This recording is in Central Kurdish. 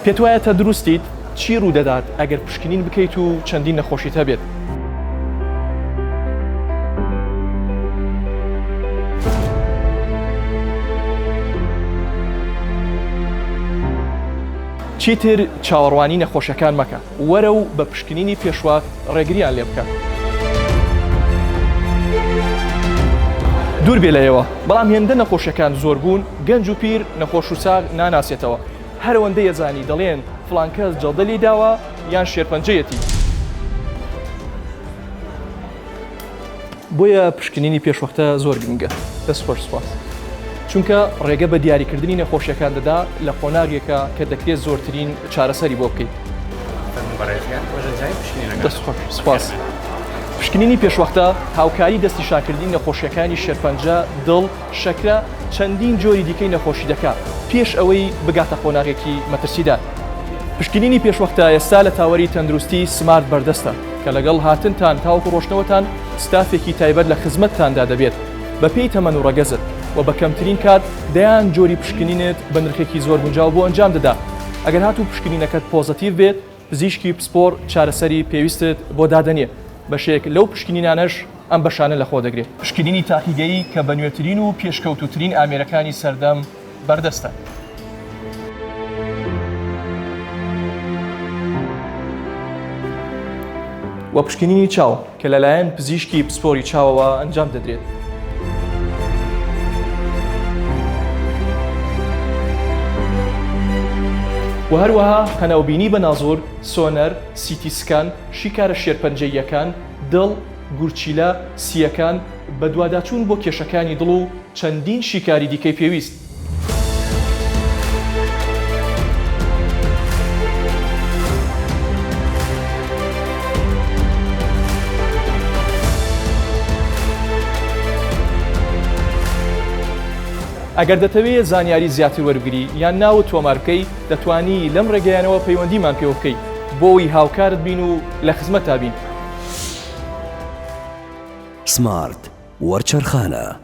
پێتوایە تەندروستیت؟ چی ڕوودەدات ئەگەر پشکنین بکەیت و چەندین نەخۆشیت هەبێت؟ چیتر چاوەڕوانی نەخۆشیەکان مەکە، وەرە و بە پشکنینی پێشوەخت ڕێگریان لێ بکە. دوور بێ لە ئێوە، بەڵام هێندە نەخۆشیەکان زۆر بوون، گەنج و پیر، نەخۆش و ساغ ناناسێتەوە. هەر ئەوەندە یەزانی دەڵێن فڵان کەس جەڵدە لێی داوە یان شێرپەنجەیەتی. بۆیە پشکنینی پێشوەختە زۆر گرنگە. دەست خۆش سوپاس. چونکە ڕێگە بە دیاریکردنی نەخۆشیەکان دەدا لە قۆناغێکا کە دەکرێت زۆرترین چارەسەری بۆ بکەیت. فەرموو بەڕێزگیان خۆش ئەنجامی پشکنینەکە. دەست خۆش سوپاس. پشکنینی پێشوەختە هاوکاری دەستنیشانکردنی نەخۆشیەکانی شێرپەنجە، دڵ، شەکرە، چەندین جۆری دیکەی نەخۆشی دەکات پێش ئەوەی بگاتە قۆناغێکی مەترسیدار. پشکنینی پێشوەختە ئێستا لە تاوەری تەندروستی سمارت بەردەستە کە لەگەڵ هاتنتان تاوەکو ڕۆشتنەوەتان ستافێکی تایبەت لە خزمەتتاندا دەبێت بەپێی تەمەن و ڕەگەزت و بە کەمترین کات دەیان جۆری پشکنینت بە نرخێکی زۆر گونجاو بۆ ئەنجام دەدا ئەگەر هاتوو پشکنینەکەت پۆزەتیڤ بێت پزیشکی پسپۆڕ چارەسەری پێویستت بۆ دادەنێ، بەشێک لەو پشکنینانەش ئەم بەشانە لەخۆ دەگرێت. پشکنینی تاقیگەیی کە بە نوێترین و پێشکەوتووترین ئامێرەکانی سەردەم بەردەستە. وە پشکنینی چاو کە لەلایەن پزیشکی پسپۆری چاوەوە ئەنجام دەدرێت. وە هەروەها هەناوبینی بە نازوور، سۆنەر، سیتی سکان، شیکارە شێرپەنجەییەکان، دڵ، گورچیلە، سییەکان، بەدواداچوون بۆ کێشەکانی دڵ و چەندین شیکاری دیکەی پێویست. ئەگەر دەتەوێ زانیاری زیاتر وەربگری یان ناوت تۆمار بکەی دەتوانی لەم ڕێگەیانەوە پەیوەندیمان پێوە بکەی بۆ ئەوەی هاوکارت بین و لە خزمەتتا بین. سمارت وەرچەرخانە.